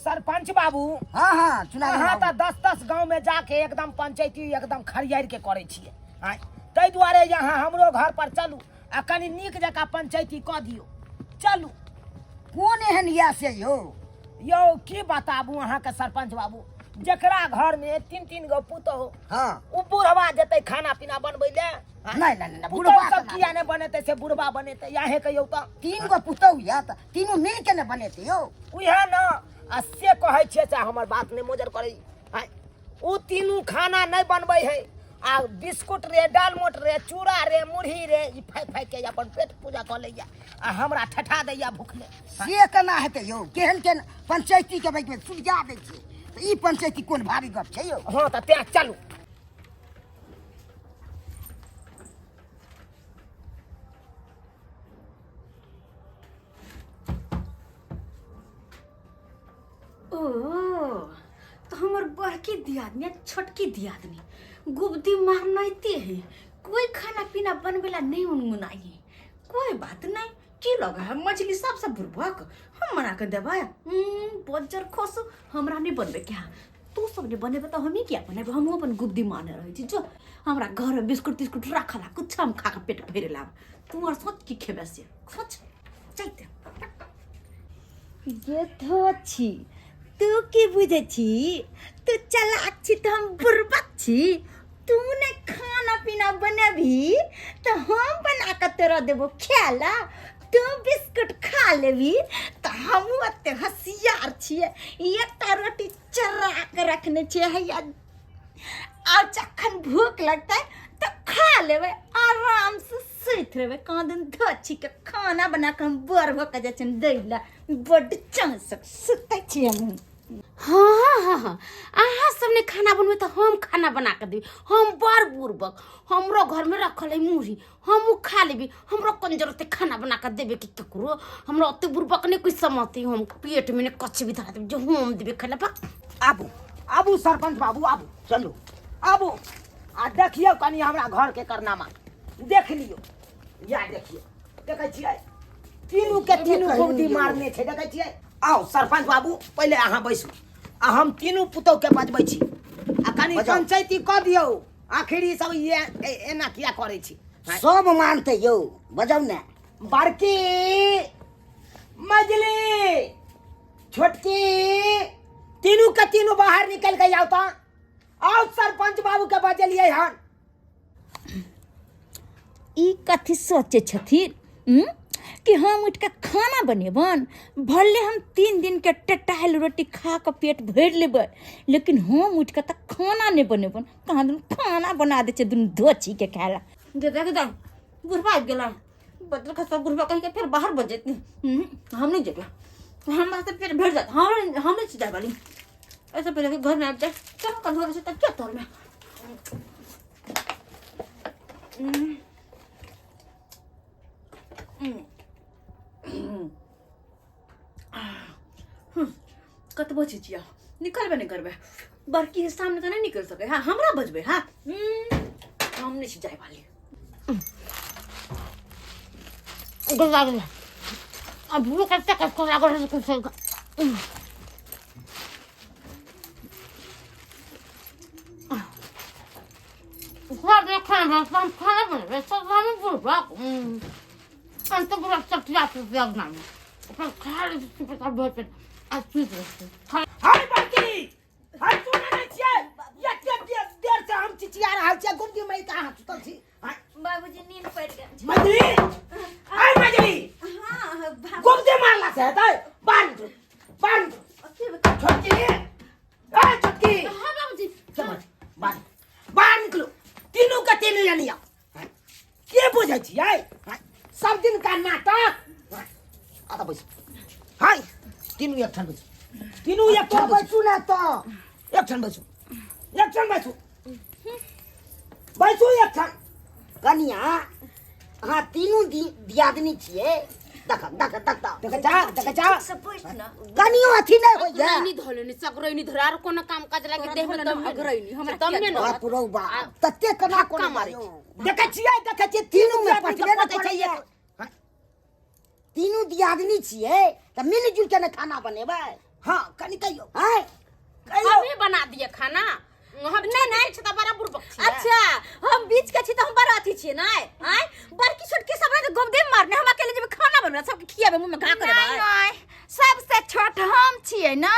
सरपंच बाबू। हाँ हाँ, चुनाव। अहाँ तऽ 10-10 गाँव में जाके एकदम पंचायती एकदम खरियार के करै छियै। आँय, ताहि दुआरे जे अहाँ हमरो घर पर चलू आ कनि नीक जकाँ पंचायती कऽ दियौ। चलू। कोन एहन यऽ से यौ? यौ की बताबू अहाँके सरपंच बाबू, जकरा घर में 3-3 गो पुतोहु, ओ बुढ़वा जेतै खाना पीना बनबै ले? नहि नहि नहि, पुतोहु बुढ़वा सब केना? किया नहि बनेतै से बुढ़वा बनेतै? अहें कहियौ तऽ। 3 गो पुतोहु यऽ तऽ तीनू मिल के ने बनेतै यौ। उएह ने, आ से कहै छियै से हमर बात नहि मोजर करै। आँय, ओ तीनू खाना नहि बनबै है आ बिस्कुट रे, दालमोट रे, चूड़ा रे, मुरही रे, ई फाइ फाइ के अपन पेट पूजा कऽ लैया आ हमरा ठठा दैया भूखले। से केना हेतै यौ? केहन केहन पंचायती के बैठ सुलझा दै छियै, तऽ ई पंचायती कोन भारी गप छै यौ? हँ, तऽ तें चलू। ओ तो हमर बड़की दियादनी आ छोटकी दियादनी गुब्दी मारनाइते है, कोई खाना पीना बनबेला नहीं उनमुनाई है। कोई बात नहीं, की लगा है मछली सबसे बुरबक हम बना के देबै। बज्जर खोसू, हमरा नहीं बनबे क्या, तू सब नहीं बनेबे तो हम ही क्या बनेबे? हमहूँ अपन गुब्दी मारने रहै छी। जो हमरा घर में बिस्कुट तिस्कुट रखल है, कुछ हम खा के पेट भरि लाब, तू और सोच की खेबे से सोच। चलते ये तो छी, तू की बुझे छी? तू चलाक छी तो हम बुरबक छी। तू ने खाना पीना बनेबी तो हम बना के तोरा देबो खाला, तू बिस्कुट खा लेबी तो हमहूँ ओते होशियार छियै। एकटा रोटी चोरा के रखने छियै हैया, आ जखन भूख लगतै तऽ खा लेबै, आराम से सुति रहबै। कहाँ दिन धो के खाना बना के हम बड़ भऽ के जाइ छियनि दै लए, बड्ड चैनसँ सुतै छियै हमहूँ। हाँ हाँ हाँ हाँ, अहाँ सब ने खाना बनबे तऽ हम खाना बना के देबी। हम बड़ बुड़बक, हमरो घर में रखल है मुरही, हमहूँ खा लेबी। हमरो कोन जरूरत है खाना बना के देबे कि ककरो? हमरा ओते बुड़बक नहीं कोई समझते। हम पेट में ने कच्छ भी धरा देबी जो हम देबे खाना बा। आबू आबू सरपंच बाबू, आबू। चलू। आबू आ देखियौ कनि हमरा घर के करनामा देख लियौ। या देखियौ, देखै छियै तीनू के तीनू कहियौ गुब्दी यौ। मारने छै, देखै छियै? आउ सरपंच बाबू, पहिले अहाँ बैसू आ हम तीनू पुतोह के बजबै छी आ कनि बजाउ। पंचायती कऽ दियौ। आखिर ई सब ये एना किया करै छी? सब मानतै यौ, बजाउ ने। बड़की, मजली, छोटकी, तीनू के तीनू बाहर निकल के आउ तऽ। आउ, सरपंच बाबू के बजलियै हन। ई कथी सोचे छथिन कि हम उठि कऽ खाना बनेबन? भले हम 3 दिन के टटायल रोटी खा कऽ पेट भरि लेबै, लेकिन हम उठि कऽ तऽ खाना नहि बनेबन। कहाँ दिन खाना बना दै छै दुनू धोची के खाय लए। देख देख, बुढ़वा आबि गेला, बदल खसा बुढ़वा कहीं के फेर बाहर बज जेतै। हम नहीं जेबै, हमरा से पेट भरि जात। हम नहीं जाय वाली। ऐसे पहले कि घर में आबि जाए, चल कंधो से तब क्या तोर में। कतबो चिचिया निकलबे नहीं करबे, बड़की के सामने तो नहीं निकल सके। हाँ, हमरा बजबे। हाँ, हम नहीं जाए वाली। अब भूख कते कते लागल है कुछ। खाना बना, हम खाना बनेबै सब, हम बुढ़बा हम तो बुढ़ा सब चीज आप बनाबै अपन खा लै छी, पैसा भरि पेट आ सुति रहतै। हाय बड़की, हाय, सुनै नहि छियै? एते देर देर से हम चिचिया रहल छियै, गुमती मारि कऽ अहाँ सुतल छी। हाय। बाबूजी, नींद पड़ि गेल छै। मजली, हाय मजली। हाँ, बाबू। गुमती मारला से हेतै? बाहर निकलू, बाहर निकलू। छोटकी, ए छोटकी। हाँ बाबूजी। चल बाहर, बाहर निकलू, तीनू के तीनू यानी आओ। के बुझै छियै? सब दिन का नाटक। आ बैसू, हाय, तीनू एक ठाम बैसू, तीनू एक ठाम बैसू। बैसू ने तऽ। एक ठाम बैसू, एक ठाम बैसू, बैसू एक ठाम। कनिया, अहाँ तीनू दियादनी छियै, देख देख देख। देख जा, देख जा। से बैठ ना। कनियो अथी नहि होइया। अगरैनी धोले नि सगरैनी धोले, आरो कोनो काम काज लागे देह में दम अगरैनी, हमरा दम में न। बाप रौ बाप, तते केना धक्का कोना मारै। यौ? देखै छियै, देखै छियै, तीनू में आदमी के पटबे ने पटै छै। करैया। एक। तीनू दियादनी छियै तऽ मिल जुल के ने खाना बनेबै। हाँ, कनि कहियो। छियै ने,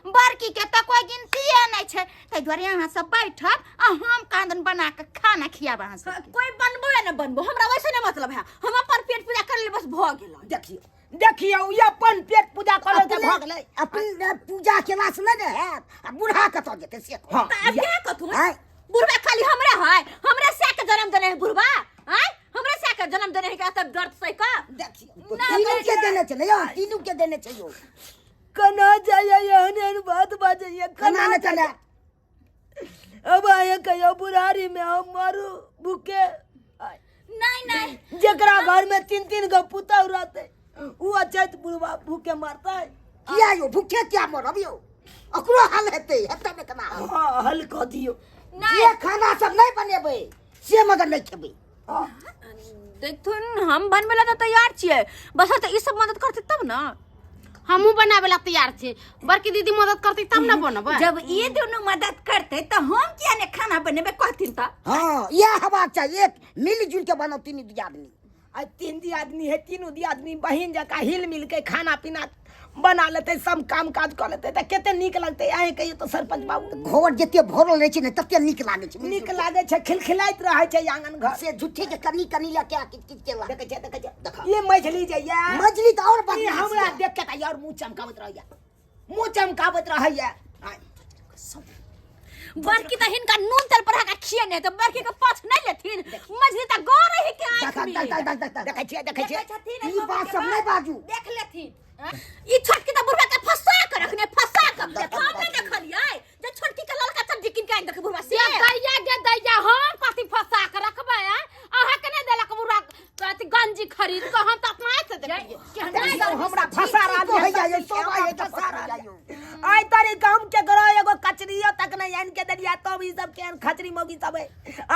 बड़की के तऽ कोइ गिनतीये नहि छै। ताहि दुआरे अहाँ सब बैठब आ हम कांदन बना के खाना खियाब अहाँ सबके। कोई बनबो या न बनबो, हमरा वैसे नहीं मतलब है, हम अपन पेट पूजा कर ले बस भ गेल। देखियौ देखियौ, ई अपन पेट पूजा करै तऽ भऽ गेलै। अपन पूजा केला से नहि ने हैत, आ बूढ़ा कतऽ जेतै से कहू। हँ। तऽ आब क्या कथु? आँय? बुढ़वा खाली हमरे है, हमरे से के जन्म देने है बुढ़वा? आँय, हमरे से के जन्म देने है के तब दर्द सही का? देखियौ। तीनू के देने छै ने यौ, तीनू के देने छै यौ। कना जाइए, एहन एहन बात बाजैए। कना ने चले। अब आए कहियो बुढ़ारी में हम मरू भूखे? नहीं नहीं। जेकरा घर में तीन तीन गो पुतहु रहते उ अचैत बुढ़वा भूखे मरते? किया यौ, भूखे किया मरब यौ? ओकरो हल हेतै, हेतै ने केना हल? हाँ, हल कऽ दियौ। जे खाना सब नहि बनेबै से मगर नहि खेबै। देखथुन, हम बनबै ला तऽ तैयार छियै, बस तऽ ई सब मदद करतै तब ने। हमहूँ बनाबे ला तैयार छी, बड़की दीदी मदद करती तब ने बनबै। जब ये दोनों मदद करते तो हम किया ने खाना बनेबे, कहथिन तऽ? हँ, इएह हेबाक चाही, एक मिलजुल के बनाउ तीनू दियादनी। आ तीन दियादनी है, तीनू दियादनी बहिन जकाँ हिल मिल के खाना पीना बना लेतै, सब काम काज कऽ लेतै तऽ कते नीक लगतै, अहीं कहियौ तऽ सरपंच बाबू? घर जते भरल रहै छै ने तते नीक लागै छै। नीक लागै छै, खिलखिलाइत रहै छै आंगन घर। से झूठे के कनी कनी लऽ के किच किच केला। देखै छियै, देखै छियै। देखा। ई मझली जे ये, मझली तऽ आओर ई बदमाश हमरा ये। देख के तऽ और मुँह चमकाबैत रहैया, मुँह चमकाबैत रहैया। बड़की तऽ हिनका नून तेल पर के खियने तऽ बड़की के पाछ नहीं लेथिन, मझली तऽ गौर है के आँख देख, में। देख, देख, देख, देख। देखै छियै, देखै छियै। देखै छथिन। ई बात सब नहि बाजू। देख लेथिन। ई छोटकी तऽ बुढ़वा के फंसा के रखने, फंसा के। हम नहीं देखलियै जे छोटकी के ललका चड्डी किन के आनि देलकै बुढ़वा से। ये दैया गे दैया, हम कथी फंसा के रखबै? आँय, अहाँ के नहि देलक बुढ़वा अथी गंजी खरीद के? हम तऽ अपना आँखि से देखलियै। देखियौ, हमरा फंसा रहल कहै ये, जाइए, सब हमरा आइ तऽ फंसा फंसा रहल जाइए। ये। आइ तारी गाम के करो एगो कचरियो तक नहीं आनि के देलियै, तब ई सब केहन खचरी मौगी सब है।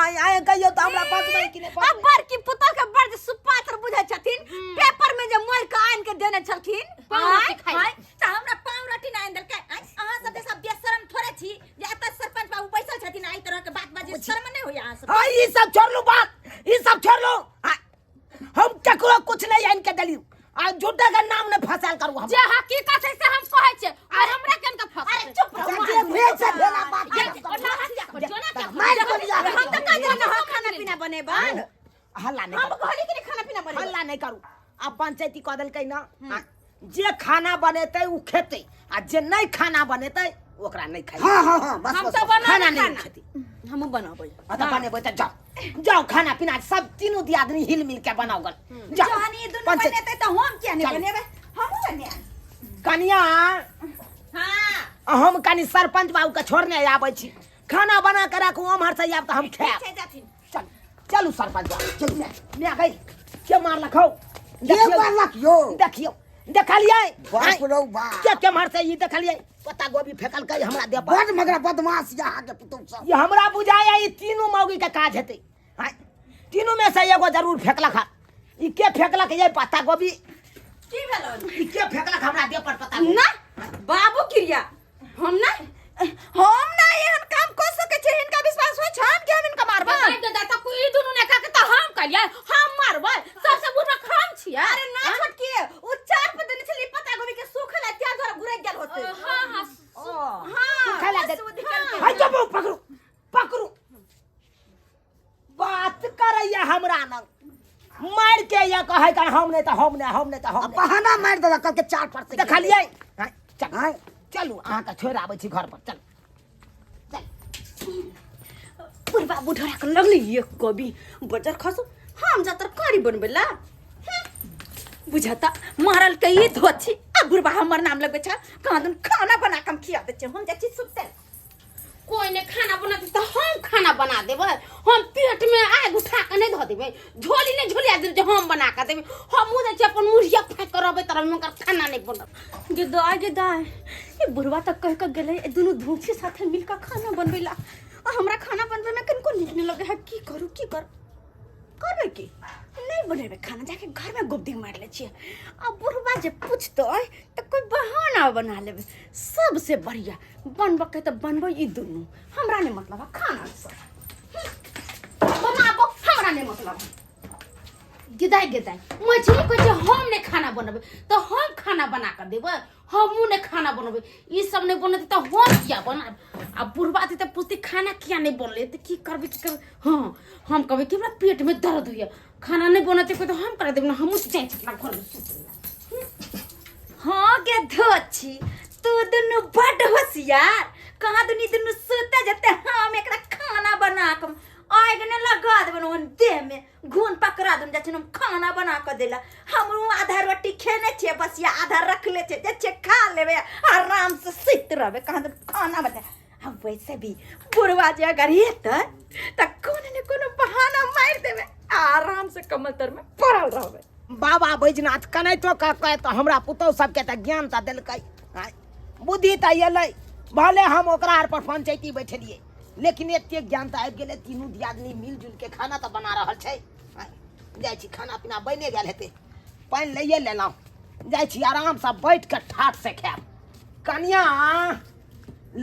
आइ आइ कहियो तऽ हमरा फंसबै कि नहि अब फंसबै? बड़की पुतोह के बड़ जे सुपात्र बुझै छथिन, पेपर में जे मोड़ के आनि के देने छलखिन। पाव रोटी आँय, खाइ। आँय, तऽ हमरा पाव रोटी नहि आनि देलकै? आँय, अहाँ सब जैसा बेशरम थोड़े छी जे एतऽ सरपंच बाबू बैसल छथिन आ एहि तरह के बात बाजै, शर्म नहि होइया अहाँ सब? हाँ, ई सब छोड़लू बात, ई सब छोड़लू। आ, हम केकरो कुछ नहीं आनि के देलियौ, आ झूठे के नाम नहीं फसाल करू हम। जे हकीकत है से हम कहै छियै, और हमरा केन के फंसा? अरे चुप रहू। जे भेल से भेला बात। मारि गोली। हम तऽ कहि देलहुँ हम खाना पीना बनेबै। हल्ला नहीं हम करू। कहली कि नहि खाना पीना बनेबै? हल्ला नहीं करू। आ पंचायती कऽ देलकै ना, आ, जे खाना बनेतै उ खेतै आ जे नहीं खाना बनेतै ओकरा नहीं खाइ। हँ हँ हँ, बस हम बस। तऽ खाना बनाबै नहीं खाना। खेतै। हमहूँ बनाबै। आ तऽ बनेबै तऽ जाओ जाओ, खाना पीना सब तीनू दियादनी हिल मिल के बनाओ गल, जाओ। जहन ई दुनू पंचायत- बनेतै तऽ हम किया नहि चल। बनेबै? हमहूँ बनायब। कनिया। हाँ। हम कनि सरपंच बाबू के छोड़ने आबै छी, खाना बना के राखू, उम्हर से आयब तऽ हम खायब। छै, जाथिन। चल चलू सरपंच बाबू, चलू। मैं गई, के मारलक हौ? के देखियौ। मारलक यौ? देखियौ, देखलियै? बाप रौ बाप। के केम्हर से ई देखलियै, पत्ता गोभी फेकलकै हमरा देह पर। बड मगर बदमाश यऽ अहाँके पुतहु सब। ई हमरा बुझाया ई तीनू मौगी के काज हेतै। आँय, तीनू में से एगो जरूर फेकलक हँ। ई के फेकलक ये पत्ता गोभी? की भेल? ई के फेकलक हमरा देह पर पत्ता गोभी? ना बाबू क्रिया, हम ना, हम ना एहन काम कऽ सकै छी। हिनका विश्वास होइ छनि कि हम हिनका मारबनि? दादा दादा, कोई दुनू ने कह के तऽ हम कहलियै हम मारबै, सबसे बुढ़वा हम छियै। अरे ना छोटकी, उ चार पे देने छली पत्ता गोभी के सूखल है, त्याग द्वारा गुरक गेल होते। हाँ हाँ। हाँ। खाला दे। सुध केलकै। हाय जबो, पकड़ू पकड़ू, बात करैया हमरा नंग मार के या कहै कर हम नहीं तऽ हम नहीं, हम नहीं तऽ हम आ नहीं। बहाना मारि देलक, कहलकै चार पर से। देखलियै? आँय, चल। आँय? चलू, अहाँके छोड़ि आबै छी घर पर, चल। बुढ़बा बुढ़रा के लगली एक कभी बजर खसो, हम जा तरकारी बनबै ला। बुझाता मारल के ई धोछी आ बुढ़बा हमर नाम लगबै छै। कहाँ दिन खाना बना के हम खिया दै छियै, हम जाइ छी सुतै। कोई ने खाना बनाते तऽ हम खाना बना देबै? हम पेट में आग उठा के नहीं धऽ देबै, झोली नहीं झोलिया देबै जे हम बना के देबै। हम जाइ छी अपन मुढ़िया फाँकि के रहबै तऽ हुनकर खाना नहीं बनत। गे दाय गे दाय, ई बुढ़वा तऽ कहि के गेलै ए दुनू धोछी साथे मिल के खाना बनबै ला, आ हमरा खाना बनबै में कनिको नीक नहीं लगे है। की करू, की करू? करबै की, नहीं बनेबै खाना, जाके घर में गुब्दी मारि लै छियै। आ बुढ़वा जे पूछतै तऽ कोइ बहाना बना लेबै। सबसे बढ़िया बनबऽ के तऽ बनबै ई दुनू, हमरा नहीं मतलब है खाना से। बनाबो, हमरा नहीं मतलब है। गिदाई गिदाई, मछली कहै छै हम नहीं खाना बनेबै तऽ हम खाना बना कऽ देबै? हमहूँ नहि खाना बनबै ई सब नहि बनतै तऽ हम किया बनाब आ बुढ़बा अतै तऽ पुछतै खाना किया नहि बनलै तऽ की करबै की करबै हँ हम कहबै कि हमरा पेटमे दर्द होइए खाना नहि बनतै कोइ तऽ हम करा देबै ने हमहूँ जाइ छी अपना घरमे सुतै लए। हाँ गे धोछी तू दुनू बड होशियार कहाँ दुनी दुनू सुते जते हम एकरा खाना बना के आग ने लगा देबन ओहन देह में घून पकड़ा देबन जाइ हम खाना बना के देला हमरू आधा रोटी खेने छियै बस या आधा रखले छियै जे छियै खा लेबै आराम से सुति रहबै कहाँ दुनू खाना बना आ वैसे भी बुढ़वा जे अगर हेतै तऽ कोनो ने कोनो बहाना मारि देबै आ आराम से कमल तर में पड़ल रहबै बाबा बैजनाथ कनाइतो कह तऽ हमरा पुतहु सबके तऽ ज्ञान तऽ देलकै आँय, बुद्धि तऽ एलै भले हम ओकरा आर पर पंचैती बैठलियै लेकिन एतेक ज्ञान तऽ आबि गेलै तीनू दियादनी मिल जुलि के खाना तऽ बना रहल छै आँय, जाइ छी खाना पीना बने गेल हेतै पानि लैए लेलहुँ जाइ छी आरामसँ बैठ कऽ ठाठ से खायब कनिया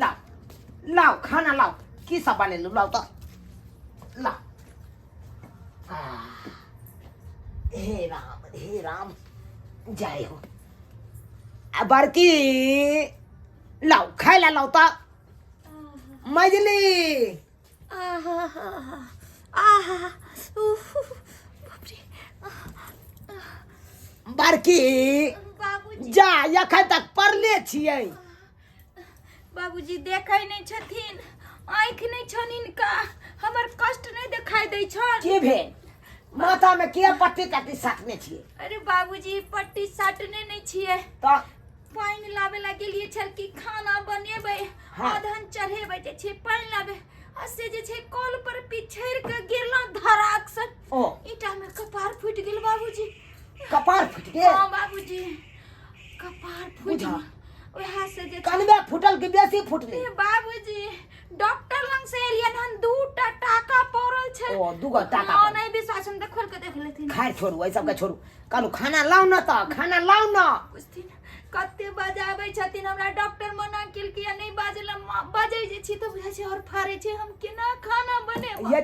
लाउ लाउ खाना लाउ की सब बनेलहुँ लाउ तऽ लाउ आह, हे राम हे राम जय हो आ बड़की लाउ खाय ला लाउ तऽ मजली आहा आहा उफ बाप रे बड़की बाबूजी जा एखन तक पड़ले छियै बाबूजी देखै नहि छथिन आँखि नहि छनि हिनका हमर कष्ट नहि देखाइ दै छनि की भेल माथा में के पट्टी तट्टी साटने छियै अरे बाबूजी पट्टी साटने नहि छियै तऽ पानि लाबे ला गेलियै छल कि खाना बनेबै हाँ। अधन चढ़ेबै जे छै पानि लाबे आ से जे छै कल पर पिछड़ि के गिरलहुँ धराक से ओ ईटा में कपार फूटि गेल बाबूजी कपार फुटि गेल हाँ बाबूजी कपार फूटि बुझा। गेल उएह से जे छै कनबे फूटल कि बेसी फूटले ए बाबूजी डॉक्टर लंग से एलियन हन दूटा टाका पड़ल छै ओ, दूगो टाका हाँ पड़ल। नहीं विश्वास हम तऽ खोल के देख लेथिन खाय छोड़ू एहि सबके छोड़ू कहलू खाना लाउ ने तऽ खाना लाउ ने पुछथिन कते बजाबै छथिन हमरा डॉक्टर मना केलकै आ नहि बाजल बजै जे छी तऽ बुझाइ छै आओर फाड़ै छै हम केना खाना बनेबै ये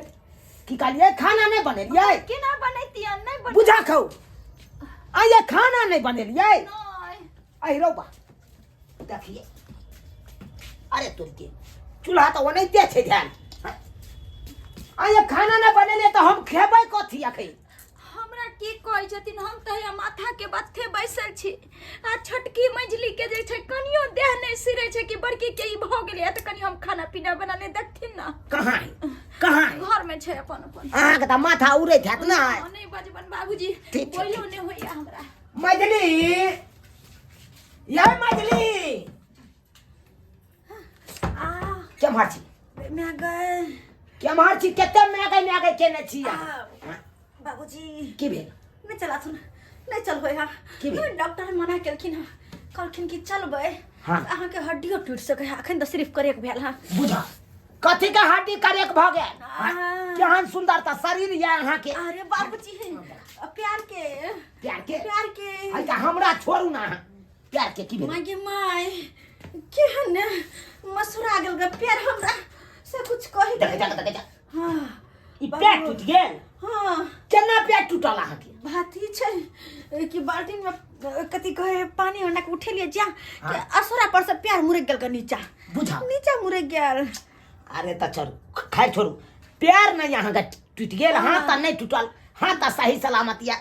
की कहलियै खाना नहि बनेलियै केना बनैतियै नहि बने बुझा खाउ आ ये खाना नहि बनेलियै नहि अहि रौ बा देखिए अरे तुरके चूल्हा तऽ ओनाहिते छै ध्यान आ ये खाना नहि बनेलियै तऽ हम खेबै कथी अखन हमरा की कहै छथिन हम तऽ हैया माथा के बत्थे बैसल छी आ छोटकी मझली के जे छै कनियो देह नहि सिरै छै कि बड़की के ई भऽ गेलै तऽ कनि हम खाना पीना बना ले देखथिन ने कहाँ है कहाँ है घर में छै अपन अपन अहाँके तऽ माथा उड़ैत हैत ने हँ, नहि बजबन बाबूजी ठीक छै, बोलो नहि होइया हमरा मझली ये मझली आ केम्हर छी मैं गए केम्हर छी कते मागे मागे केने छी अहाँ? बाबूजी की भेल नहि चलाथुन नहि चलबै हँ की भेल? डॉक्टर मना केलखिन हँ कहलखिन कि चलबै हाँ। अहाँके हड्डियो टूटि सकै है अखन तऽ सिर्फ करेक भेल हँ बुझा कथी के हड्डी करेक भऽ गेल आ। केहन सुंदर तऽ शरीर यऽ अहाँके अरे बाबूजी प्यार के प्यार के प्यार के है तऽ हमरा छोड़ू ना अहाँ प्यार के की भेल माय गे माय केहन ने मसुरा गेल गे प्यार हमरा से कुछ कहि देख देख देख देख हाँ ई पैर टूटि गेल हाँ केना पैर टूटल अहाँके बात ई छै कि बाल्टीन में कथी कहे पानी होना के उठेलिए जा कि असोरा पर से प्यार मुरक गेल के नीचा बुझा नीचा मुरक गेल अरे तऽ छोड़ू खैर छोड़ू पैर नहि अहाँके टूटि गेल हाथ तऽ नहि टूटल हाथ तऽ सही सलामत यऽ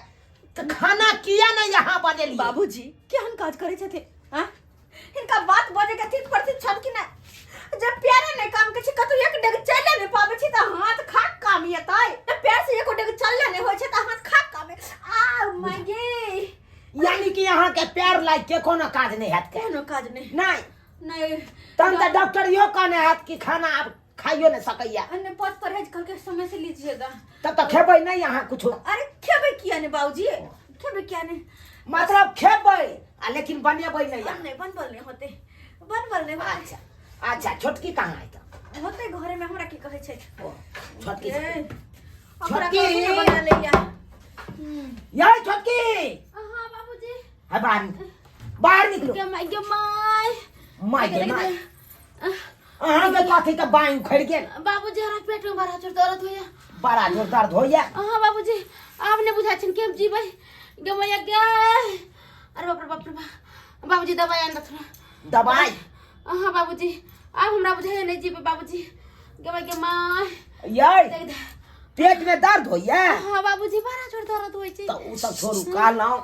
तऽ खाना किया नहि अहाँ बनेलियै बाबूजी केहन काज करै छथिन हाँ हिनका बात बजे के ठीक प्रति छन कि नहि जब प्यारे नहि काम के छी कतौ एक डेग चले नहि पाबै छी तऽ हाथ खाक काम एतै तऽ पैर से एको डेग चलले नहि होइ छै तऽ हाथ खाक काम आ माय गे यानी कि अहाँके पैर लागि के कोनो काज नहि हैत के कोनो काज नहि नहि नहि तहन तऽ डॉक्टर इहो कहने हैत कि खाना आब खाइयो नहि सकैया अन्य पद परहेज करके समय से लीजिएगा तब तऽ खेबै नहि अहाँ कुछो अरे खेबै किया नहि बाबूजी खेबै किया नहि मतलब खेबै आ लेकिन बनेबै नहि अहाँ नहीं बनबल नहीं होते बनबल नहीं होते अच्छा अच्छा छोटकी कहाँ है तऽ होते घरे में हमरा की कहै छै ओ छोटकी ए, ओकरा छोटकी! कहू ने बना लैया यही छोटकी हाँ बाबूजी है बाहर निकलो बाहर निकलो गे माय गे माय माय गे माय अहाँके कथी के बाँहि उखड़ि गेल बाबूजी हमरा पेट में बड़ा जोर दर्द होइया बड़ा जोर दर्द होइया हाँ बाबूजी आब नहि बुझाइ छनि कि हम जीबै गे मैया गे अरे बाप रे बाप रे बाप बाबूजी दवाई आन दथुन। दवाई? हाँ बाबूजी, आब हमरा बुझाइए नहि जीबै बाबूजी। गेबै के माय। यै, पेट में दर्द होइए? हाँ बाबूजी, बड़ा जोर दर्द होइ छै। तऽ ओ सब छोड़ू, कहलहुँ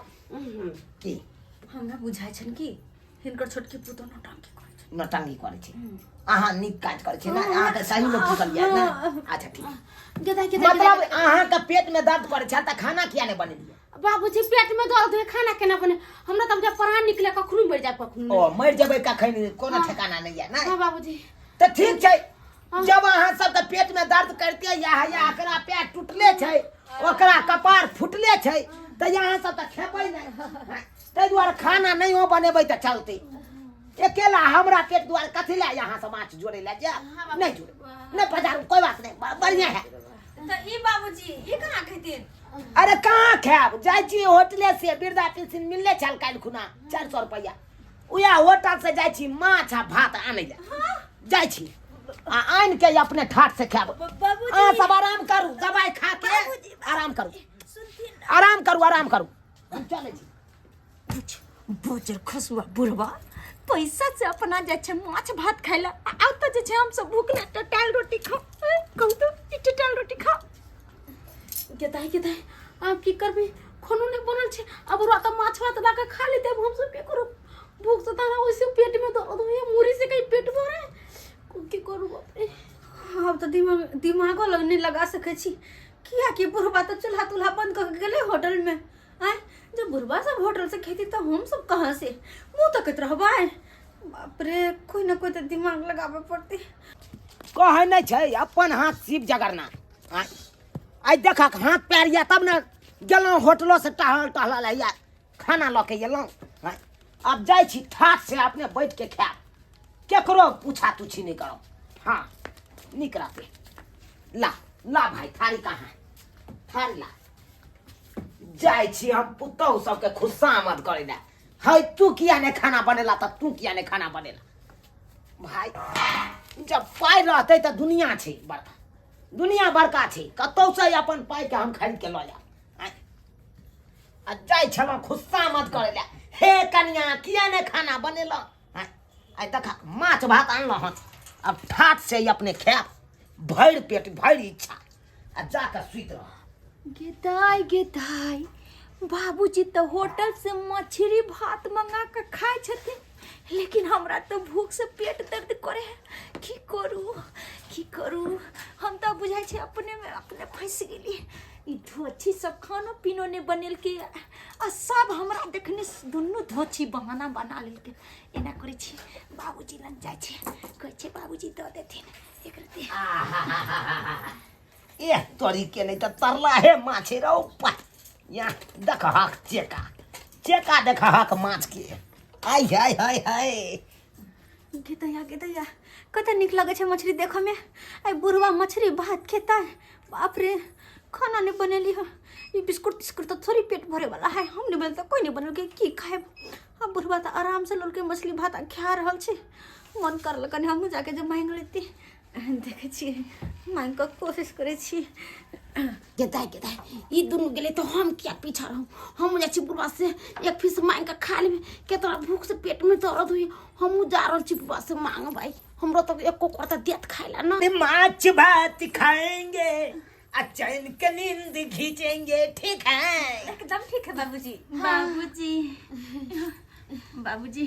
की हमरा बुझाइ छनि कि हिनकर छोटकी पुतोह नौटंकी करै छै। नौटंकी करै छै। अहाँ नीक काज करै छी ने, अहाँके सही में पूछल जाय ने। अच्छा ठीक। गेदा गेदा। मतलब अहाँके पेट में दर्द करै छै तऽ खाना किया नहि बनेलियै? बाबूजी, पेट में दर्द है, खाना केना बने? हमरा तब जब प्राण निकले कखनो मरि जाए कखनो। ओ मरि जेबै कखन, कोनो ठिकाना नहि यऽ ने। हाँ बाबूजी। तऽ ठीक छै, जब अहाँ सबके पेट में दर्द करते या या एकरा पैर टूटले छै, ओकरा कपार फुटले छै, तऽ अहाँ सब तऽ खेबै नहि, ताहि दुआरे खाना नहियो बनेबै तऽ चलतै। अकेला हमरा पेट दुआरे कथी लए अहाँ सब माछ जोड़ै लए जायब? नहि जोड़े, नहि पजारू, कोई बात नहीं, बढ़िया है। तऽ ई बाबूजी ई कहाँ खेथिन? अरे कहाँ खायब, जाइ छी होटले से, वृद्धा पेंशन मिलले छल काल्हि खुना 400 रुपैआ, उएह होटल से जाइ छी माछ आ भात आनै लए जाइ छी, आ आनि के अपने ठाठ से खायब। अहाँ सब आराम करू, दवाई खा के आराम करू, आराम करू, आराम करू, हम चलै छी। बोजर खसुआ बुढ़वा पैसा से अपना जाइ छै माछ भात खाय लए, आ आब तऽ जे छै हमसब भूखले टटायल रोटी खाउ। कहू तऽ, ई टटायल रोटी खाउ। गेदाइ गेदाइ, आब की करबै? खानो नहि बनल छै। अब ओकरा तऽ माछ भात ला कऽ खा लेतै, अब हमसब की करब? भूख से तारा वैसे पेट में दर्द होइए, मुड़ी से कहीं पेट भरे, की करू बाप रे। आब तऽ दिमाग दिमागो लग नहि लगा सकै छी, कियाकि बुढ़बा तऽ चूल्हा तुल्हा बंद कऽ के गेलै होटल में। आँय, जब बुढ़बा सब होटल से खेती तऽ हम सब कहाँ से मुँह तकैत रहबै? बाप रे, कोई ना कोई तऽ दिमाग लगाबे पड़तै। कहै नहि छै अपन हाथ शिव जगरनाथ। आँय, आइ देखक हाथ पैर यऽ तब ने गेलहुँ होटलो से टहल टहलल हैया खाना लऽ के एलहुँ। आँय, आब जाइ छी ठाठ से अपने बैठ के खायब, केकरो पूछा तुछी नहि करब। हाँ नीक रहतै। ला ला भाई, थारी कहाँ है? थारी ला। जाइ छी हम पुतहु सबके खुशामद करै लए। है तू किया नहि खाना बनेला? तऽ तू किया नहि खाना बनेला? भाई, जब पाइ रहतै तऽ दुनिया छै बड़का, दुनिया बड़का छै, कतौसँ अपन पाइके हम खरीद के लऽ जायब। आँय, आ जाइ छलहुँ खुशामद करै लए, हे कनिया किया नहि खाना बनेलहुँ? आँय, आइ तक माछ भात आनलहुँ हँ, आब ठाठ से अपने खायब भरि पेट भरि इच्छा, आ जाकऽ सुति रहब। गे दाइ, गे दाइ, बाबूजी तऽ होटल से मछली भात मंगा कऽ खाइ छथिन, लेकिन हमरा तऽ भूख से पेट दर्द करे है। की करू, की करू? हम तऽ बुझाइ छै अपने में अपने फंसि गेली। ई धोछी सब खानो पीनो नहि बनेलकै आ सब हमरा देखने दुनू धोछी बहाना बना लेलकै। एना करै छी, बाबूजी लग जाइ छी, कहै छै बाबूजी दऽ देथिन एक रत्ती। एह तोरी के, नहि तऽ तरला हे माछ रौ पा। यहाँ देखहक चेका चेका, देखहक माछ के, आय हाय हाय हाय। गे दैया, गे दैया, कते नीक लगै छै मछली देखऽमे। आइ बुढ़वा मछली भात खेतै। बाप रे, खाना नहि बनेली हँ। ई बिस्कुट तिस्कुट तऽ थोड़ी पेट भरे वाला है। हम नहि बनेल तऽ कोइ नहि बनेलकै, की खायब? आ बुढ़वा तऽ आरामसँ लेलकै मछली भात आ खा रहल छै। मन करल कनि हमहूँ जाके जे माँगि लैती। देखै छियै, माँगि कऽ कोशिश करै छी। गेदाइ गेदाइ, ई दुनू गेलै तऽ हम किया पीछा रहू? हम जाइ छी बुढ़वा से एक पीस माँगि कऽ खा लेबै। केतना भूख से पेट में दर्द होइए। हमहूँ जा रहल छी बुढ़वा से मांग। भाई, हमरो तऽ एको कर तऽ देत खाय ला ना। माछ भात खाएंगे आ चैन के नींद खींचेंगे, ठीक है? एकदम ठीक है बाबूजी। बाबूजी, बाबूजी,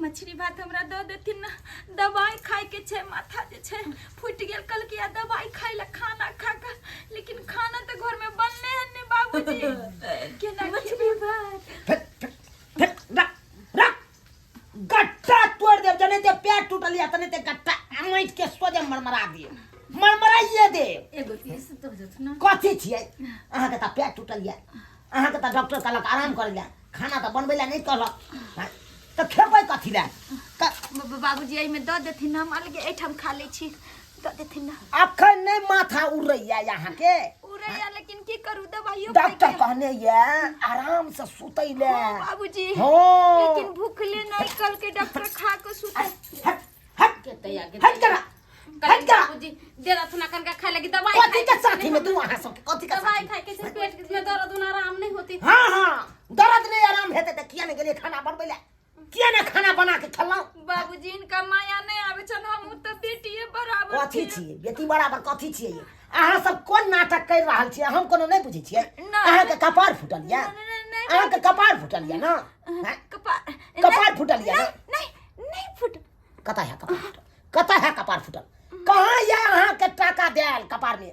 मछली भात हमरा दऽ देथिन ने, दवाई खाय के छै। माथा जे छै फूटि गेल कल के, दवाई खाय ला खाना खा के, लेकिन खाना तऽ घर में बनले है ने बाबूजी, केना मछली भात? फेक फेक फेक, रख रख, गट्टा तोड़ देब। जने ते पैर टूटल या तने ते गट्टा अमैट के सोझे मरमरा दिए, मरमराइए देब। एगो पीस दऽ देथुन ने। कथी छियै अहाँके? तऽ पैर टूटल या अहाँके, तऽ डॉक्टर कहलक आराम करै लए, खाना तऽ बनबै लए नहि कहलक। हँ, तऽ खेबै कथी लए? बाबूजी, एहिमे दऽ देथिन ने, हम अलगे एहिठाम खा लै छी, दऽ देथिन ने। अखन नहि माथा उड़ैया अहाँके? उड़ैया, लेकिन की करू, दवाइयो डॉक्टर कहने ये आराम से सुतै ले। बाबूजी। हाँ। लेकिन भूखले नहीं, कल के डॉक्टर खा के सुते। हट हट। गेदैया। हट करा, हट करा। बाबूजी, दे दथुन कनका खाय लगी दवाई। कथी के साथी में तू अहाँ सबके कथी के दवाई साथी? खाय के छै, पेट में दर्द उना आराम नहीं होती। हाँ हाँ, दर्द नहीं आराम हेतै तऽ किया नहि गेलियै खाना बनबै लए? किया ने खाना बना के खेलहुँ? बाबूजी इनका माया नहीं आवे छन, हम तऽ बेटिए बराबर। कथी छियै बेटी बराबर? कथी छियै? अहाँ सब कोन नाटक कर रहल छियै, हम कोनो नहि बुझै छियै। नहि। अहाँके कपार फूटल यऽ? नहि, नहि, नहि। अहाँके कपार फूटल यऽ ने? हैं? कपार कपार फूटल यऽ ने? नहीं नहीं फूट। कतऽ है कपार फूटल? कतऽ है कपार फूटल? कहाँ यऽ अहाँके टाका देल कपार में?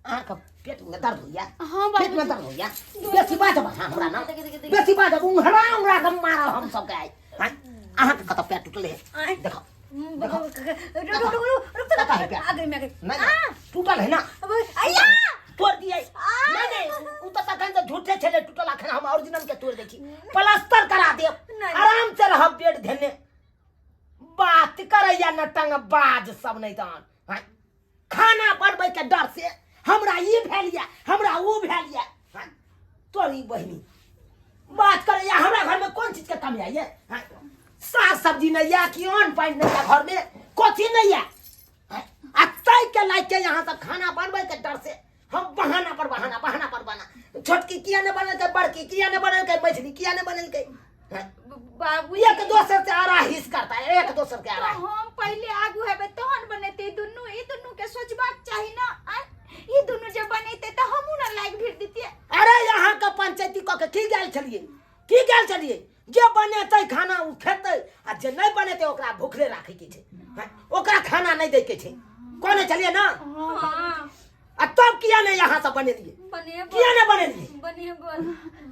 अहाँके पेट में दर्द होइया? हाँ, पेट में दर्द होइया? बेसी बाजब अहाँ हमरा ना, बेसी बाजब, उंघरा उंघरा के मारब हम सबके आइ। हैं? अहाँके कतऽ पेट टूटल है? देखो। रुक रुक रुक रुक तो। कतऽ है पेट? आ गई, मैं आ गई। नहीं नहीं, टूटल है ना? अय्या। तोड़ दिए। नहीं नहीं, उ तऽ तखन से झूठे छलै टूटल, अखन हम ओरिजिनल के तोड़ दै छी, प्लास्टर करा देब, आराम से रहब बेड धेने। बात करैया न टंग बाज सब नहीं तहन। हैं? खाना बनबै के डर से हमरा ई भेल या, हमरा ऊ भेल या। हैं? तोरी बहिनी बात करैया, हमरा घर में कोन चीज के कमी है? हैं? साग सब्जी नहीं या कि अन्न पानि नहीं या, घर में कथी नहीं या? हैं? आ तै के लायक के यहाँ सब खाना बनबै के डर से हम बहाना पर बहाना, बहाना पर बहाना। छोटकी किया ने बनेलकै, बड़की किया ने बनेलकै, मछली किया ने बनेलकै? हैं? बाबू एक दोसर से आरा हिस करता है, एक दोसर के आरा। हम पहले आगू हेबे तहन बनेते दुनू। ई दुनू के सोचबाक चाही ना। आय, ई दुनू जे बनेते तऽ हमहूँ ना लाइक भीड़ दितियै। अरे यहाँ के पंचायती कऽ के की गेल छलियै, की गेल छलियै? जे बनेतै खाना ओ खेतै, आ जे नहि बनेतै ओकरा भूखले राखै के छै। हैं? ओकरा खाना नहि दै के छै, कहने छलियै ना? हाँ। आ तब किया नहि यहाँ सब बनेलियै? बनेबो। किया नहि बनेलियै? बनेबो।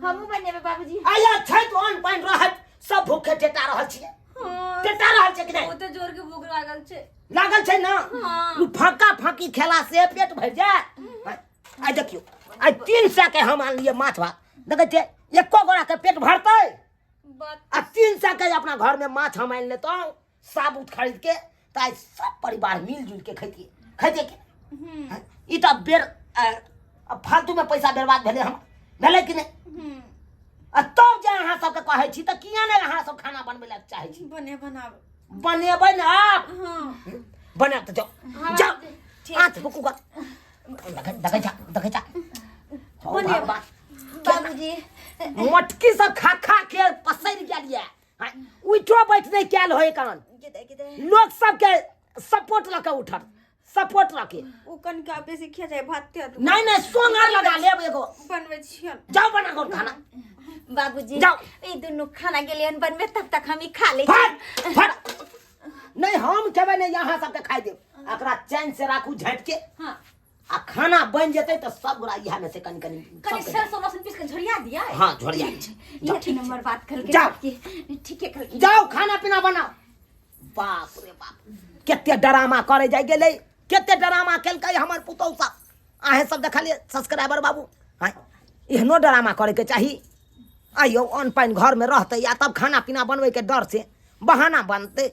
हमहूँ बनेबै बाबूजी। आया छै तो अन्न पानि रहत, सब भूखे टेटा रहल छियै। हाँ। टेटा रहल छै कि नहि? ओ तऽ जोर के भूख लागल छै। लागल छै ना? हाँ। उ फाका फाकी खेला से पेट भरि जाय? आइ देखियौ, आइ 300 के हम आनलियै माछ भात, देखै छियै एको गोरा के पेट भरतै? बात आ 300 के अपना घर में माछ हम आनि लेतहुँ साबुत खरीद के, तऽ आइ सब परिवार मिल जुल के खैतियै, खैतियै के? हैं? ई तऽ बेर फालतू में पैसा बर्बाद भेलै हम, भेलै कि नहि? आ तब जे अहाँ सबके कहै छी तऽ किया नहि अहाँ सब खाना बनबै लए चाहै छी? बने बनाब। बनेबै ने आब? हाँ। बनायब तऽ जाउ जाउ, हाथ फुकू ग, देखै देखै जा, देखै जा। हौ भगवान। बाबूजी। मोटकी सब खा खा के पसरि गेल ये। हैं, उठो बैठ नहि कयल होय कान। लोक सबके सपोर्ट लऽ के उठत, सपोर्ट लऽ के। ओ कनिका बेसी खिया जाय भात ते। नहीं नहीं, सोंगर लगा लेब एगो। बनबै छियन। जाओ बना कऽ खाना। बाबूजी। जाओ। ई दुनू खाना गेलियन बनबे, तब तक हम ई खा लै छी। फट फट, नहीं हम खेबै नहीं, यहाँ सबके खाइ देब। एकरा चैन से राखू झाँटि के। हाँ। आ खाना बनि जेतै तऽ सब गोरा इएह में से कनि कनि कनि सबके। सरसों लहसुन पीस के झोरिया दिया। हाँ, झोरिया छै। जाओ। एक नंबर बात करके। जाओ। ठीके करके। जाओ खाना पीना बनाओ। बाप रे बाप, कते डरामा करे जाय गेलै, कते डरामा केलकै हमर पुतहु सब। अहें सब देखलियै सब्सक्राइबर बाबू? हाँ, एहनो डरामा करे के चाही? आइयो अन्न पानि घर में रहतै या तब खाना पीना बनबै के डर से बहाना बनतै,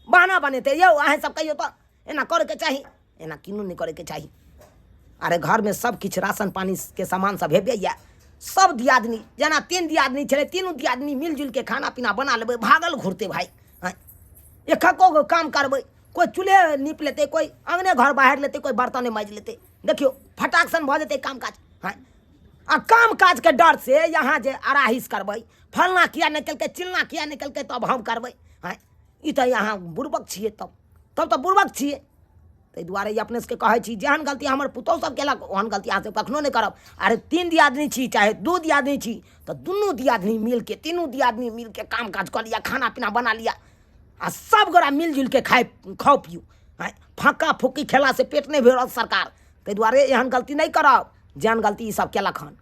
बहाना बनेतै। यौ अहें सब कहियौ तऽ एना करे के चाही? एना किनो नहि करे के चाही। अरे घर में सब किछु राशन पानी के सामान सब हेबे या, सब दियादनी जेना 3 दियादनी छलै, तीनू दियादनी मिलजुल के खाना पीना बना लेबै, भागल घुरतै भाई। हाँ, एकको गो काम करबै, कोइ चूल्हे नीप लेतै, कोइ अङ्गने घर बाहर लेतै, कोइ बर्तने माजि लेतै, देखियौ फटाक सन भऽ जेतै काम काज। हाँ, आ काम काज के डर से यहाँ जे आराहिस करबै, फलना किया नहि केलकै, चिलना किया नहि केलकै, तब हम करबै। हाँ, ई तऽ यहाँ बुड़बक छियै, तब तब तऽ बुड़बक छियै। ताहि दुआरे ई अपने सबके कहै छी, जेहन गलती हमर पुतहु सब केलक ओहन गलती अहाँ सब कखनो नहि करब। अरे 3 दियादनी छी चाहे 2 दियादनी छी, तऽ दुनू दियादनी मिलके, तीनू दियादनी मिलके काम काज कऽ लिअ, खाना पीना बना लिअ आ सब गोरा मिलजुल के खाइ खाउ पियू। आँय, फक्का फुक्की खेला से पेट नहि भरत सरकार, ताहि दुआरे एहन गलती नहि करब जेहन गलती ई सब केलक हन।